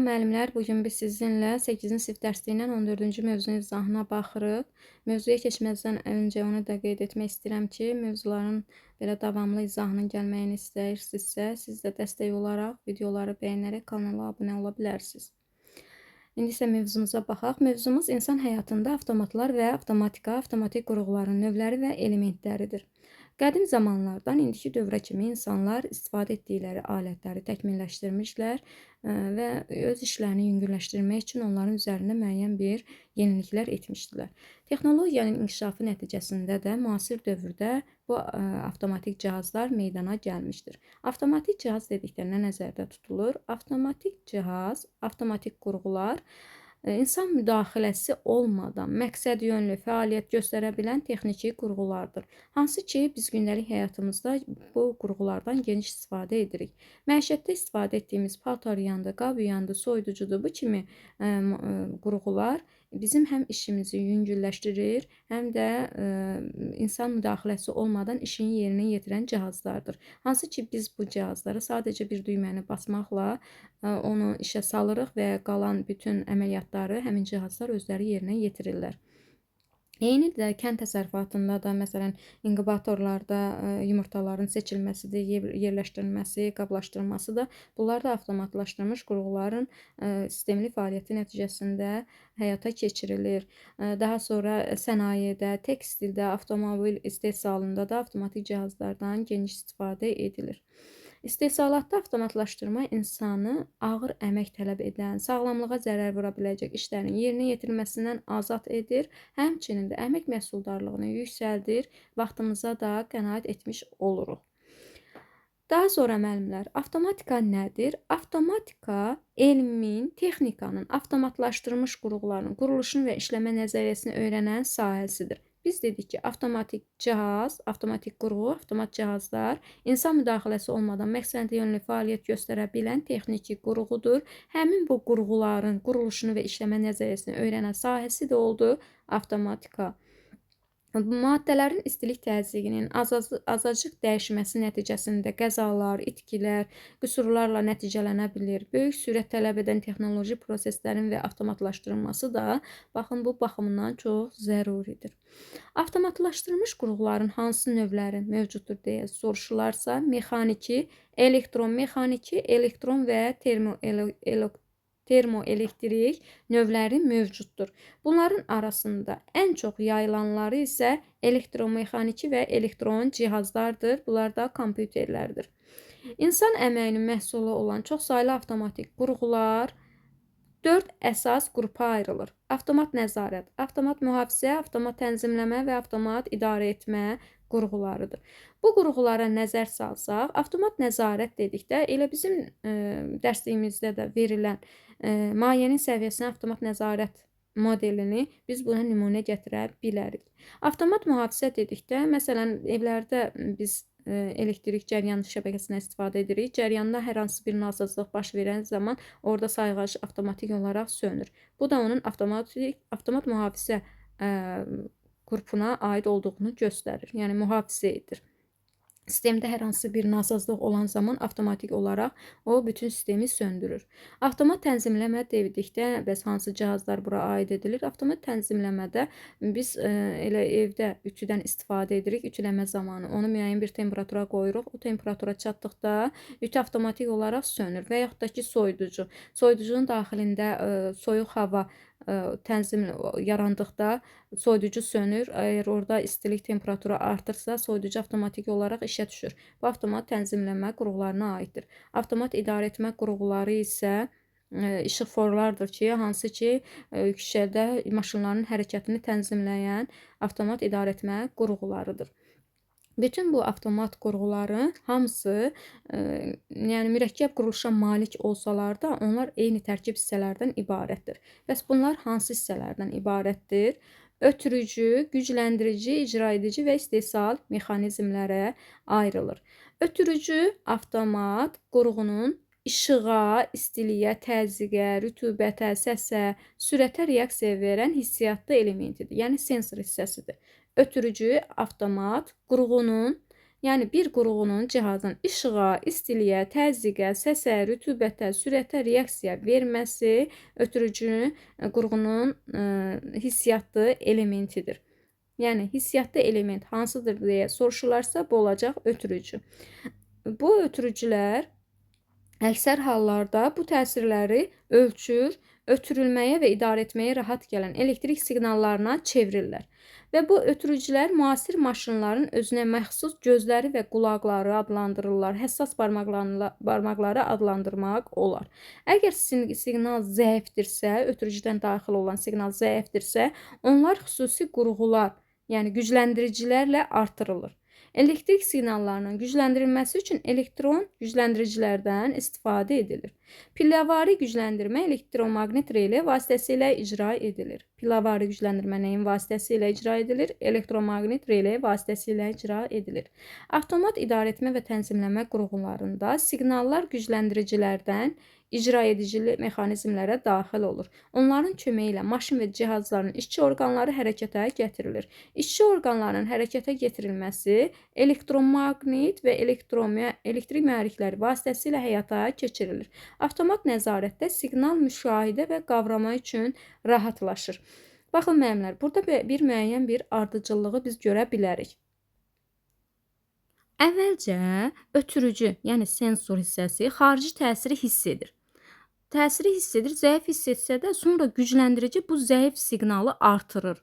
Salam müəllimlər, bu gün biz sizinlə 8-ci sinif dərsliyindən 14-cü mövzunun izahına baxırıq. Mövzuya keçməzdən öncə onu da qeyd etmək istəyirəm ki, mövzuların belə davamlı izahının gəlməyini istəyirsinizsə, siz də dəstək olaraq videoları bəyənərək kanala abunə ola bilərsiniz. İndi isə mövzumuza baxaq. Mövzumuz insan həyatında avtomatlar və avtomatika, avtomatik qurğuların növləri və elementləridir. Qədim zamanlardan indiki dövrə kimi insanlar istifadə etdikləri alətləri təkmilləşdirmişlər və öz işlərini yüngülləşdirmək üçün onların üzərində müəyyən bir yeniliklər etmişdilər. Texnologiyanın inkişafı nəticəsində də müasir dövrdə bu avtomatik cihazlar meydana gəlmişdir. Avtomatik cihaz dedikdə nə nəzərdə tutulur? Avtomatik cihaz, avtomatik qurğular insan müdaxiləsi olmadan məqsədyönlü fəaliyyət göstərə bilən texniki qurğulardır. Hansı ki, biz gündəlik həyatımızda bu qurğulardan geniş istifadə edirik. Məişətdə istifadə etdiyimiz paltar yandı, qab yandı, soyuducudur. Bu kimi qurğular bizim həm işimizi yüngülləşdirir, həm də insan müdaxiləsi olmadan işini yerinə yetirən cihazlardır. Hansı ki, biz bu cihazları sadəcə bir düyməni basmaqla onu işə salırıq və qalan bütün əməliyyatları həmin cihazlar özləri yerinə yetirirlər. Eyni də kənd təsərrüfatında da, məsələn, inkubatorlarda yumurtaların seçilməsidir, yerləşdirilməsi, qablaşdırılması da bunlar da avtomatlaşdırılmış qurğuların sistemli fəaliyyəti nəticəsində həyata keçirilir. Daha sonra sənayedə, tekstildə, avtomobil istehsalında da avtomatik cihazlardan geniş istifadə edilir. İstehsalatda avtomatlaşdırma insanı ağır əmək tələb edən, sağlamlığa zərər vura biləcək işlərin yerinə yetirilməsindən azad edir, həmçinin də əmək məhsuldarlığını yüksəldir, vaxtımıza da qənaət etmiş oluruq. Daha sonra müəllimlər, avtomatika nədir? Avtomatika elmin, texnikanın, avtomatlaşdırılmış qurğuların quruluşunu və işləmə nəzəriyyəsini öyrənən sahəsidir. Biz dedik ki, avtomatik cihaz, avtomatik qurğu, avtomat cihazlar insan müdaxiləsi olmadan məqsədyönlü fəaliyyət göstərə bilən texniki qurğudur. Həmin bu qurğuların quruluşunu və işləmə nəzəriyyəsini öyrənən sahəsi də oldu avtomatika. Maddələrin istilik təzyiqinin azacıq dəyişməsi nəticəsində qəzalar, itkilər, qüsurlarla nəticələnə bilir. Böyük sürət tələb edən texnoloji proseslərin və avtomatlaşdırılması da baxın bu baxımdan çox zəruridir. Avtomatlaşdırılmış qurğuların hansı növləri mövcuddur deyə soruşularsa, mexaniki, elektron-mexaniki, elektron və termoelektrik növləri mövcuddur. Bunların arasında ən çox yayılanları isə elektromexaniki və elektron cihazlardır. Bunlar da kompüterlərdir. İnsan əməyinin məhsulu olan çoxsaylı avtomatik qurğular 4 əsas qrupa ayrılır. Avtomat nəzarət, avtomat mühafizə, avtomat tənzimləmə və avtomat idarə etmə qurğularıdır. Bu qurğulara nəzər salsaq, avtomat nəzarət dedikdə elə bizim dərsliyimizdə də verilən mayenin səviyyəsinə avtomat nəzarət modelini biz buna nümunə gətirə bilərik. Avtomat mühafizə dedikdə, məsələn, evlərdə biz elektrik cəryan şəbəkəsindən istifadə edirik. Cəryanda hər hansı bir nasazlıq baş verən zaman orada sayğac avtomatik olaraq sönür. Bu da onun avtomat mühafizə qrupuna aid olduğunu göstərir. Yəni mühafizə edir. Sistemdə hər hansı bir nasazlıq olan zaman avtomatik olaraq o bütün sistemi söndürür. Avtomat tənzimləmə dedikdə bəs hansı cihazlar bura aid edilir? Avtomat tənzimləmədə biz elə evdə ütüdən istifadə edirik. Ütüləmə zamanı onu müəyyən bir temperatura qoyuruq. O temperatura çatdıqda ütü avtomatik olaraq sönür və yaxud da ki, soyuducu. Soyuducunun daxilində soyuq hava tənzim yarandıqda soyuducu sönür. Əgər orada istilik temperaturu artırsa, soyuducu avtomatik olaraq işə düşür. Bu avtomat tənzimləmə qurğularına aiddir. Avtomat idarə etmə qurğuları isə işıqforlardır ki, hansı ki, küçədə maşınların hərəkətini tənzimləyən avtomat idarə etmə qurğularıdır. Bütün bu avtomat qurğuların hamısı, yəni mürəkkəb quruluşa malik olsalar da, onlar eyni tərkib hissələrdən ibarətdir. Bəs bunlar hansı hissələrdən ibarətdir? Ötürücü, gücləndirici, icra edici və istehsal mexanizmlərə ayrılır. Ötürücü avtomat qurğunun işığa, istiliyə, təzyiqə, rütubətə, səsə, sürətə reaksiya verən hissiyatlı elementidir. Yəni sensor hissəsidir. Ötürücü avtomat qurğunun Yəni bir qurğunun, cihazın işığa, istiliyə, təzyiqə, səsə, rütubətə, sürətə reaksiya verməsi ötürücü qurğunun hissiyatlı elementidir. Yəni hissiyatlı element hansıdır deyə soruşularsa, bu olacaq ötürücü. Bu ötürücülər əksər hallarda bu təsirləri ölçür, ötürülməyə və idarə etməyə rahat gələn elektrik siqnallarına çevirirlər. Və bu ötürücülər müasir maşınların özünə məxsus gözləri və qulaqları adlandırırlar, həssas barmaqları adlandırmaq olar. Əgər siqnal zəifdirsə, ötürücüdən daxil olan siqnal zəifdirsə, onlar xüsusi qurğular, yəni gücləndiricilərlə artırılır. Elektrik siqnallarının gücləndirilməsi üçün elektron gücləndiricilərdən istifadə edilir. Pillavari gücləndirmə elektromaqnit rele vasitəsilə icra edilir. Pillavari gücləndirmə nəyin vasitəsilə icra edilir? Elektromaqnit rele vasitəsilə icra edilir. Avtomat idarəetmə və tənzimləmə qurğularında siqnallar gücləndiricilərdən icra edici mexanizmlərə daxil olur. Onların köməyi ilə maşın və cihazların işçi orqanları hərəkətə gətirilir. İşçi orqanlarının hərəkətə getirilməsi elektromaqnit və elektrik mühərrikləri vasitəsilə həyata keçirilir. Avtomat nəzarətdə siqnal müşahidə və qavrama üçün rahatlaşır. Baxın müəllimlər, burada bir müəyyən bir ardıcıllığı biz görə bilərik. Əvvəlcə ötürücü, yəni sensor hissəsi xarici təsiri hiss edir. Təsiri hiss edir, zəif hiss etsə də sonra gücləndirici bu zəif siqnalı artırır.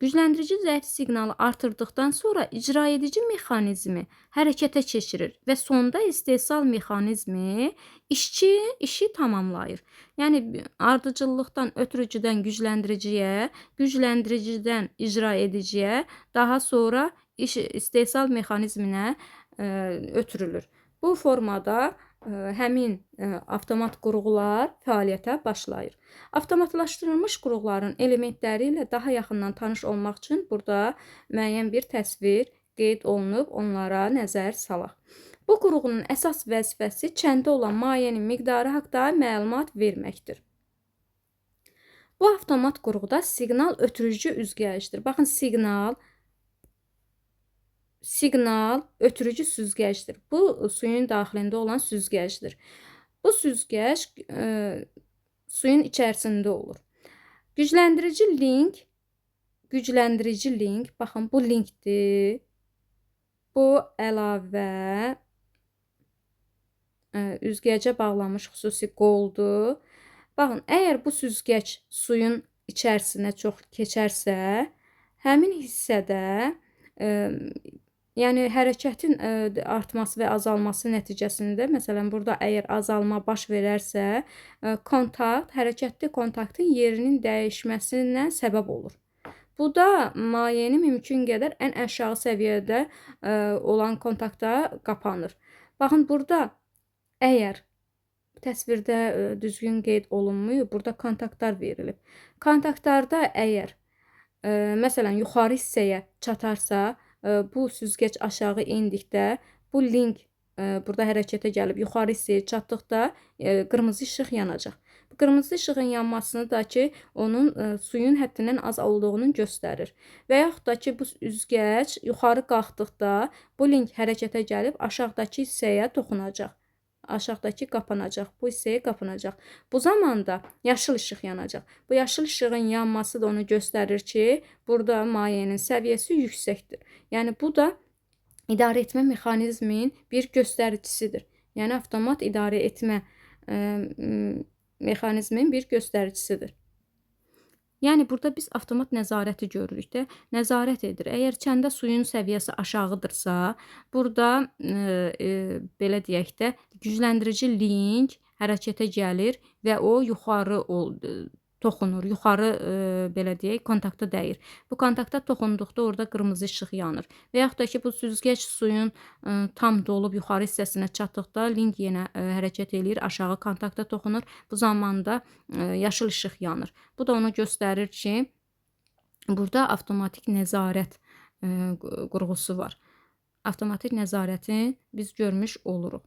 Gücləndirici zəif siqnalı artırdıqdan sonra icra edici mexanizmi hərəkətə keçirir və sonda istehsal mexanizmi işçi işi tamamlayır. Yəni ardıcıllıqdan ötürücüdən gücləndiriciyə, gücləndiricidən icra ediciyə, daha sonra istehsal mexanizminə ötürülür. Bu formada həmin avtomat qurğular fəaliyyətə başlayır. Avtomatlaşdırılmış qurğuların elementləri ilə daha yaxından tanış olmaq üçün burada müəyyən bir təsvir qeyd olunub, onlara nəzər salaq. Bu qurğunun əsas vəzifəsi çəndə olan mayenin miqdarı haqda məlumat verməkdir. Bu avtomat qurğuda siqnal ötürücü üzgəcdir. Baxın, siqnal ötürücü süzgəcdir. Bu suyun daxilində olan süzgəcdir. Bu süzgəc suyun içərisində olur. Gücləndirici link, baxın bu linkdir. Bu əlavə üzgəcə bağlanmış xüsusi qoldur. Baxın, əgər bu süzgəc suyun içərisinə çox keçərsə, həmin hissədə yəni hərəkətin artması və azalması nəticəsində, məsələn, burada əgər azalma baş verərsə, kontakt, hərəkətli kontaktın yerinin dəyişməsinə səbəb olur. Bu da mayeni mümkün qədər ən aşağı səviyyədə olan kontakta qapanır. Baxın, burada əgər təsvirdə düzgün qeyd olunmuyor, burada kontaktlar verilib. Kontaktlarda əgər, məsələn, yuxarı hissəyə çatarsa, bu süzgəc aşağı endikdə bu link burada hərəkətə gəlib yuxarı hissəyə çatdıqda qırmızı işıq yanacaq. Bu qırmızı işığın yanmasını da ki, onun suyun həddindən az olduğunu göstərir. Və yaxud da ki, bu üzgəc yuxarı qalxdıqda bu link hərəkətə gəlib aşağıdakı hissəyə toxunacaq. Aşağıdakı qapanacaq, bu hissəyə qapanacaq. Bu zamanda yaşıl işıq yanacaq. Bu yaşıl işığın yanması da onu göstərir ki, burada mayenin səviyyəsi yüksəkdir. Yəni bu da idarə etmə mexanizminin bir göstəricisidir. Yəni avtomat idarə etmə mexanizminin bir göstəricisidir. Yəni burada biz avtomat nəzarəti görürük də, nəzarət edir. Əgər çəndə suyun səviyyəsi aşağıdırsa, burada belə deyək də, gücləndirici link hərəkətə gəlir və o yuxarı toxunur, yuxarı belə deyək, kontakta dəyir. Bu kontakta toxunduqda orada qırmızı işıq yanır. Və yaxud da ki, bu süzgəc suyun tam dolub yuxarı hissəsinə çatdıqda link yenə hərəkət eləyir, aşağı kontakta toxunur. Bu zamanda yaşıl işıq yanır. Bu da onu göstərir ki, burada avtomatik nəzarət qurğusu var. Avtomatik nəzarəti biz görmüş oluruq.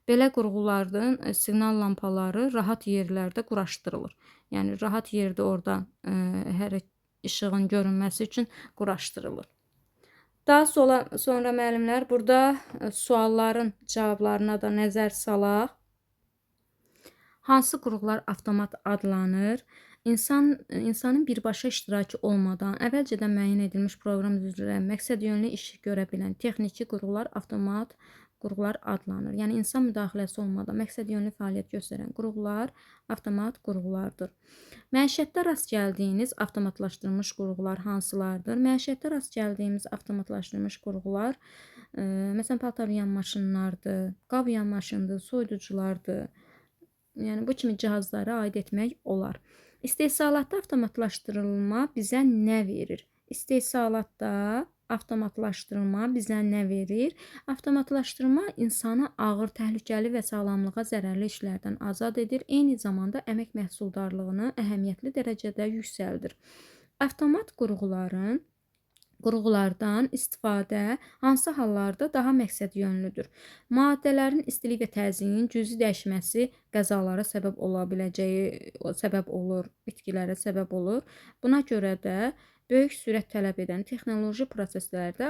Belə qurğuların siqnal lampaları rahat yerlərdə quraşdırılır. Yəni rahat yerdə orada hər işığın görünməsi üçün quraşdırılır. Daha sonra müəllimlər, burada sualların cavablarına da nəzər salaq. Hansı qurğular avtomat adlanır? İnsanın birbaşa iştirakı olmadan əvvəlcədən müəyyən edilmiş proqram üzrə məqsədyönlü iş görə bilən texniki qurğular avtomat qurğular adlanır. Yəni insan müdaxiləsi olmadan məqsədyönlü fəaliyyət göstərən qurğular avtomat qurğulardır. Məişətdə rast gəldiyiniz avtomatlaşdırılmış qurğular hansılardır? Məişətdə rast gəldiyimiz avtomatlaşdırılmış qurğular, məsələn, paltar yuyan maşınlardır, qab yuyan maşındır, soyuduculardır. Yəni bu kimi cihazlara aid etmək olar. İstehsalatda avtomatlaşdırılma bizə nə verir? İstehsalatda avtomatlaşdırılma bizə nə verir? Avtomatlaşdırma insanı ağır, təhlükəli və sağlamlığa zərərli işlərdən azad edir. Eyni zamanda əmək məhsuldarlığını əhəmiyyətli dərəcədə yüksəldir. Avtomat qurğulardan istifadə hansı hallarda daha məqsədyönlüdür? Maddələrin istilik və təzyiqinin cüzi dəyişməsi qəzalara səbəb ola biləcəyi səbəb olur, bitkilərə səbəb olur. Buna görə də böyük sürət tələb edən texnoloji proseslərdə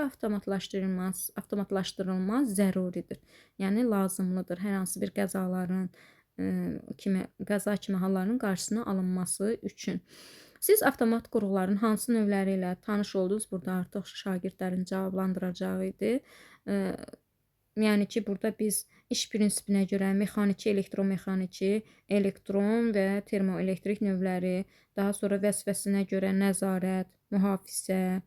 avtomatlaşdırılma zəruridir. Yəni lazımlıdır hər hansı bir qəzaların qəza kimi halların qarşısının alınması üçün. Siz avtomat qurğuların hansı növləri ilə tanış oldunuz? Burada artıq şagirdlərin cavablandıracağı idi. Yəni ki, burada biz iş prinsipinə görə mexaniki, elektromexaniki, elektron və termoelektrik növləri, daha sonra vəzifəsinə görə nəzarət, mühafizə,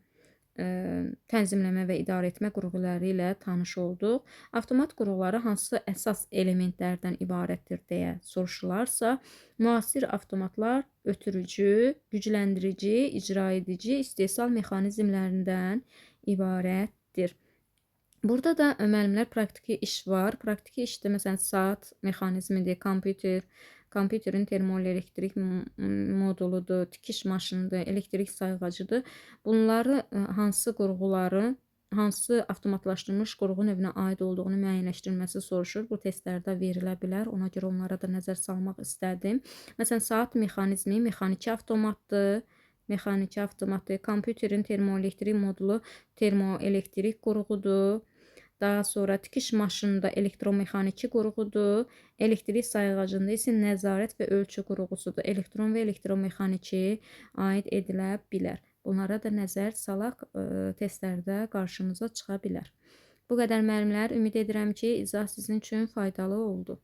tənzimləmə və idarə etmə qurğuları ilə tanış olduq. Avtomat qurğuları hansı əsas elementlərdən ibarətdir deyə soruşularsa, müasir avtomatlar ötürücü, gücləndirici, icra edici, istehsal mexanizmlərindən ibarətdir. Burada da müəllimlər praktiki iş var. Praktiki işdə məsələn saat mexanizmidir, kompüterin termoelektrik moduludur, tikiş maşınıdır, elektrik sayğacıdır. Bunları hansı qurğuları, hansı avtomatlaşdırılmış qurğu növünə aid olduğunu müəyyənləşdirilməsi soruşur. Bu testlərdə verilə bilər. Ona görə onlara da nəzər salmaq istədim. Məsələn, saat mexanizmi mexaniki avtomatdır. Mexaniki avtomatdır. Kompüterin termoelektrik modulu termoelektrik qurğudur. Daha sonra tikiş maşınında elektromexaniki qurğudur. Elektrik sayğacında isə nəzarət və ölçü qurğusudur. Elektron və elektromexaniki aid edilə bilər. Bunlara da nəzər salaq, testlərdə qarşımıza çıxa bilər. Bu qədər müəllimlər, ümid edirəm ki, izah sizin üçün faydalı oldu.